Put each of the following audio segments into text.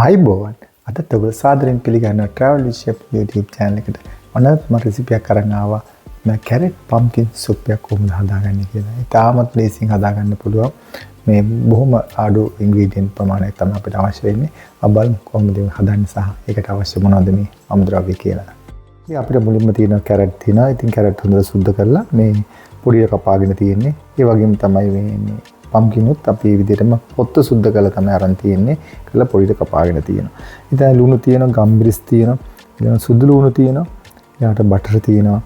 ආයුබෝවන්. අදත් ඔයගොල්ලෝ සාදරයෙන් පිළිගන්නවා Travel with Chef YouTube channel එකට. ඔන්න මම රෙසිපි එකක් අරන් ආවා. මම කැරට් පම්ප්කින් සුප් එකක් කොහොමද හදාගන්නේ කියලා. ඉතාමත් ලේසියෙන් හදාගන්න පුළුවන්. මේ බොහොම අඩු ඉන්ග්‍රීඩියන්ට් ප්‍රමාණයක් තමයි අපිට අවශ්‍ය වෙන්නේ. අපි බලමු කොහොමද මේක හදන්නේ සහ ඒකට අවශ්‍ය මොනවද මේ අමුද්‍රව්‍ය කියලා. ඉතින් අපිට මුලින්ම තියෙනවා කැරට් තියෙනවා. ඉතින් කැරට් හොඳට සුද්ධ කරලා මේ පොඩියට කපාගෙන තියෙන්නේ. ඒ වගේම තමයි මේ පම්කින් උත් අපි මේ විදිහටම පොත්ත සුද්ධ කරලා තමයි අරන් තියෙන්නේ. කරලා පොඩියට කපාගෙන තියෙනවා. ඉතින් ලුණු තියෙනවා, ගම්මිරිස් තියෙනවා, ඊළඟ සුදු ලුණු තියෙනවා, ඊළඟට බටර් තියෙනවා.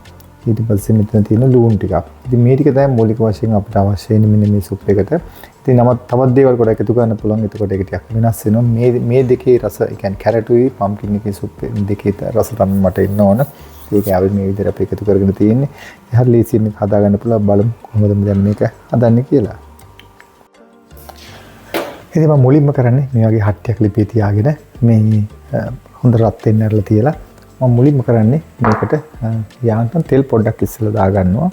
ඊට පස්සේ මෙතන තියෙන ලුණු ටිකක්. ඉතින් මේ ටික තමයි මූලික වශයෙන් අපිට අවශ්‍ය වෙන්නේ මෙන්න මේ සුප් එකට. ඉතින් නමුත් තවත් දේවල් ගොඩක් එකතු කරන්න පුළුවන්. එතකොට ඒක ටිකක් වෙනස් වෙනවා. මේ දෙකේ රස, ඒ කියන්නේ කැරටුයි පම්කින් එකේ සුප් දෙකේ රස තමයි මට එන්න ඕන. ඒක අපි මේ විදිහට අපි එකතු කරගෙන තියෙන්නේ. හරි ලේසියෙන් මේක හදාගන්න පුළුවන්. බලමු කොහොමද දැන් මේක හදන්නේ කියලා. ඉතින් මම මුලින්ම කරන්නේ මේ වගේ හට්ටියක් ලිපේ තියාගෙන මේ හොඳ රත් වෙන්න ඇරලා තියලා මම මුලින්ම කරන්නේ මේකට යාන්තම් තෙල් පොඩ්ඩක් ඉස්සෙල්ලා දාගන්නවා.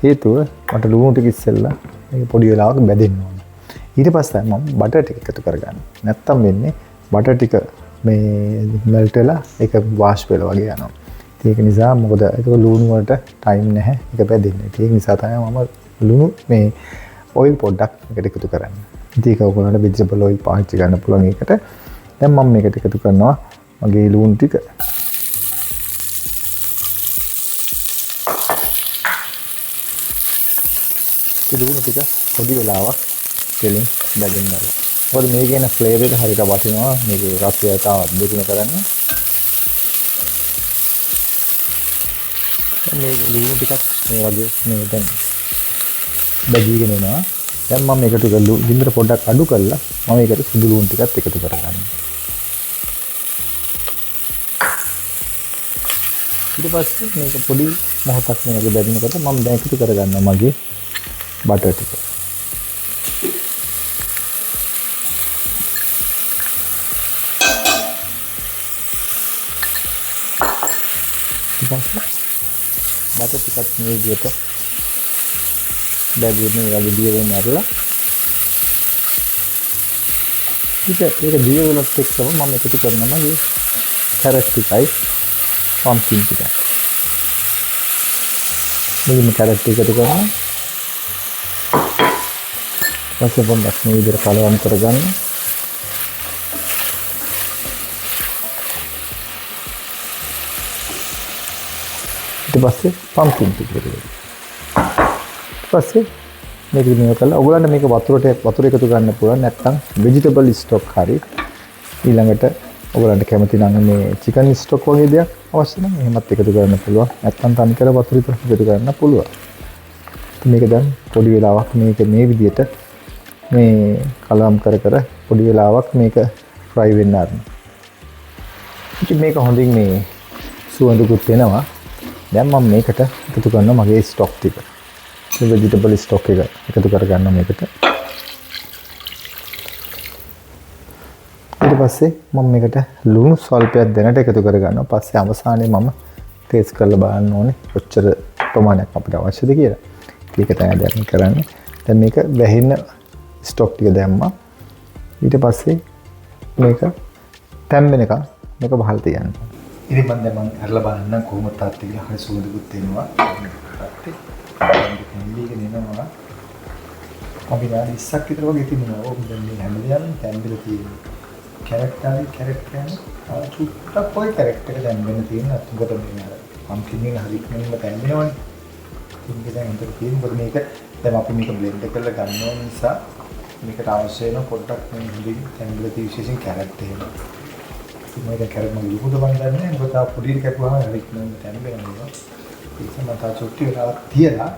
හේතුව මට ලුණු ටික ඉස්සෙල්ලා මේක පොඩි වෙලාවක බැදෙන්න ඕන. ඊට පස්සේ මම බටර් ටික එකතු කරගන්නවා. නැත්තම් වෙන්නේ බටර් ටික මේ මෙල්ට් වෙලා ඒක වාෂ් වෙලා වගේ යනවා. ඉතින් ඒක නිසා මොකද ඒක ලුණු වලට ටයිම් නැහැ ඒක බැදෙන්න. ඉතින් ඒක නිසා තමයි මම ලුණු මේ ඔයිල් පොඩ්ඩක් මේකට එකතු කරන්නේ. ඉතින් ඒක ඔයගොල්ලන්ට වෙජිටබල් ඔයිල් පාවිච්චි කරන්න පුළුවන් ඒකට. දැන් මම මේකට එකතු කරනවා මගේ ලුණු ටික. ලුණු ටික පොඩි වෙලාවක් තෙලින් බැදෙන්න ඕනේ. මොකද මේකේ එන ෆ්ලේවර් එක හරියට වටිනවා. මේකේ රසය තවත් දෙගුණ කරන්න. දැන් මේ ලුණු ටිකක් මේ වගේ මේ දැන් බැදීගෙන එනවා. දැන් මම මේකට ගින්දර පොඩ්ඩක් අඩු කරලා මම ඒකට සුදු ලුණු ටිකත් එකතු කරගන්නවා. ඊට පස්සේ මේක පොඩි මොහොතක් මේ වගේ බැදෙනකොට මම දැන් එකතු කරගන්නවා මගේ බටර් ටික. ඊට පස්සේ බටර් ටිකත් මේ විදිහට බැදීම මේ වගේ දිය වෙන්න ඇරලා ඊට ඒක දිය වෙලත් එක්කම මම එකතු කරනවා මගේ කැරට් ටිකයි පම්ප්කින් ටිකයි. මුලින්ම කැරට් ටික එකතු කරනවා. පස්සේ පොඩ්ඩක් මේ විදිහට කලවම් කරගන්න. ඊට පස්සේ පම්ප්කින් ටික එකතු කරනවා. ඊට පස්සේ මේක මේව කරලා ඔයගොල්ලන්ට මේක වතුර එකතු කරන්න පුළුවන්. නැත්නම් වෙජිටබල් ස්ටොක් හරි ඊළඟට ඔයගොල්ලන්ට කැමති නම් මේ චිකන් ස්ටොක් වගේ දෙයක් අවශ්‍ය නම් එහෙමත් එකතු කරන්න පුළුවන්. නැත්නම් තනිකර වතුර විතරක් එකතු කරන්න පුළුවන්. ඉතින් මේක දැන් පොඩි වෙලාවක් මේක මේ විදිහට මේ කලවම් කර කර පොඩි වෙලාවක් මේක ෆ්‍රයි වෙන්න අරන. ඉතින් මේක හොඳින් මේ සුවඳකුත් එනවා. දැන් මම මේකට එකතු කරනවා මගේ ස්ටොක් ටික. මේ වෙජිටබල් ස්ටොක් එක එකතු කරගන්නවා මේකට. ඊට පස්සේ මම මේකට ලුණු ස්වල්පයක් දැනට එකතු කරගන්නවා. පස්සේ අවසානයේ මම ටේස්ට් කරලා බලන්න ඕනේ කොච්චර ප්‍රමාණයක් අපිට අවශ්‍යද කියලා. ඒක තමයි දැන් කරන්නේ. දැන් මේක වැහෙන්න ස්ටොක් ටික දැම්මා. ඊට පස්සේ මේක තැම්බෙනකන් මේක වහලා තියන්න. ඉතින් මම දැන් මං අරලා බලන්නම් කොහොමද තාත්තේ කියලා. හරි සුවඳකුත් එනවා. තාත්තේ තැම්බීගෙන එනවා. අපි විනාඩි 20ක් විතර වගේ තිබුණා. ඔව් දැන් මේ හැමදේම තැම්බිලා තියෙනවා. කැරට් ආවේ කැරට් කියන්නේ තව චුට්ටක් ඔය කැරට් එක තැම්බෙන්න තියෙන. මොකද මේ අර පම්ප්කින් එක හරි ඉක්මනින්ම තැම්බෙනවනේ. ඉතින් මේක දැන් හොඳට තියෙන. මොකද මේක දැන් අපි මේක බ්ලෙන්ඩ් කරලා ගන්න ඕන නිසා මේකට අවශ්‍ය වෙන පොඩ්ඩක් මේ හොඳින් තැම්බිලා තියෙන විශේෂයෙන් කැරට් එහෙම. ඉතින් මම දැන් කැරට් මම ලොකුද මන් දන්නේ නැහැ. මොකද තව පොඩි කැපුවාම හරි ඉක්මනින්ම තැම්බෙනවා මේවා. ඒ නිසා මම තව චුට්ටි වෙලාවක් තියලා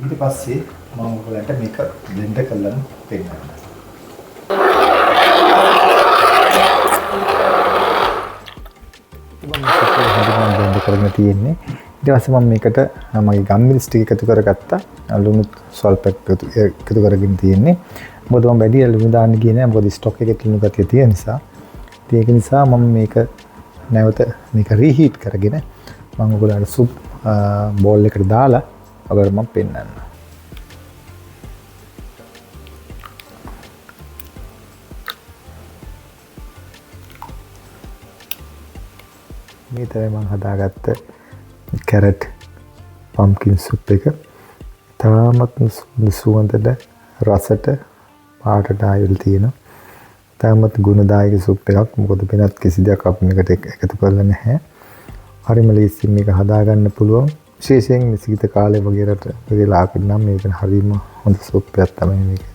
ඊට පස්සේ මම ඔයගලන්ට මේක බ්ලෙන්ඩ් කරලම පෙන්නන්නම්. ඉතින් මම මේක හරියටම බ්ලෙන්ඩ් කරගෙන තියෙන්නේ. ඊට පස්සේ මම මේකට මගේ ගම්මිරිස් ටික එකතු කරගත්තා. ලුණු ස්වල්පයක් එකතු කරගෙන තියෙන්නේ. මොකද මම වැඩි ලුණු දාන්න ගියේ නෑ. මොකද ස්ටොක් එකේ ලුණු ගතිය තියෙන නිසා. ඉතින් ඒක නිසා මම මේක නැවත මේක රීහීට් කරගෙන මම ඔයගොල්ලන්ට සුප් බෝල් එකට දාලා ඔයගොල්ලන්ට මම පෙන්නන්නම්. මේ තමයි මම හදාගත්ත කැරට් පම්කින් සුප් එක. ඉතාමත්ම සුවඳට, රසට, පාටට ආවිල් තියෙනවා. ඉතාමත් ගුණදායක සුප් එකක්. මොකද වෙනත් කිසි දෙයක් අපි මේකට එකතු කරලා නැහැ. හරිම ලේසියෙන් මේක හදාගන්න පුළුවන්. විශේෂයෙන් මේ සීත කාලේ වගේ රට වෙලාවකට නම් මේක හරිම හොඳ සුප් එකක් තමයි මේක.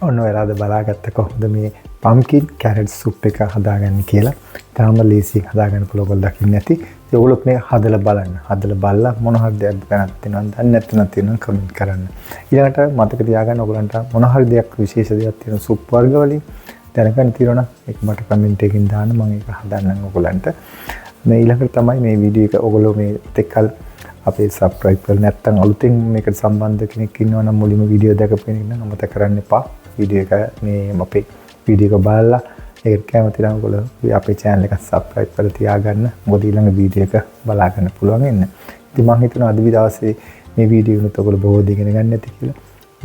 ඔන්න ඔයාලා අද බලාගත්ත කොහොමද මේ පම්කින් කැරට් සුප් එක හදාගන්නේ කියලා. ඉතාම ලේසියෙන් හදාගන්න පුළුවන් ඔයගොල්ලෝ දකින්න ඇති. ඉතින් ඔයගොල්ලොත් මේක හදලා බලන්න. හදලා බලලා මොන හරි දෙයක් දැනක් තියෙනවා නම්, දන්නේ නැත්නම් තියෙනවා කමෙන්ට් කරන්න. ඊළඟට මතක තියාගන්න ඔයගොල්ලන්ට මොන හරි දෙයක් විශේෂ දෙයක් තියෙන සුප් වර්ග වලින් දැනගන්න තියෙනවා නම් ඒක මට කමෙන්ට් එකකින් දාන්න, මම ඒක හදන්නම් ඔයගොල්ලන්ට. මේ ඊළඟට තමයි මේ වීඩියෝ එක ඔයගොල්ලෝ මේ තෙක්කල් අපේ සබ්ස්ක්‍රයිබ් කරලා නැත්නම් අලුතෙන් මේකට සම්බන්ධ කෙනෙක් ඉන්නවා නම්, මුලින්ම වීඩියෝ දැකපු කෙනෙක් නම් අමතක කරන්න එපා. වීඩියෝ එක මේ අපේ වීඩියෝ එක බලලා ඒකට කැමති නම් ඔයගොල්ලෝ අපේ channel එක සබ්ස්ක්‍රයිබ් කරලා තියාගන්න. මොකද ඊළඟ වීඩියෝ එක බලා ගන්න පුළුවන් වෙන්න. ඉතින් මං හිතනවා අද දවසේ මේ වීඩියෝ එකත් ඔයගොල්ලෝ බොහෝ දේ ඉගෙන ගන්න ඇති කියලා.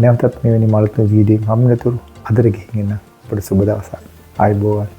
නැවතත් මෙවැනි අලුත්ම වීඩියෝ එකකින් හමු වෙනතුරු අදට ගිහින් එන්න. ඔබට සුබ දවසක්. ආයුබෝවන්.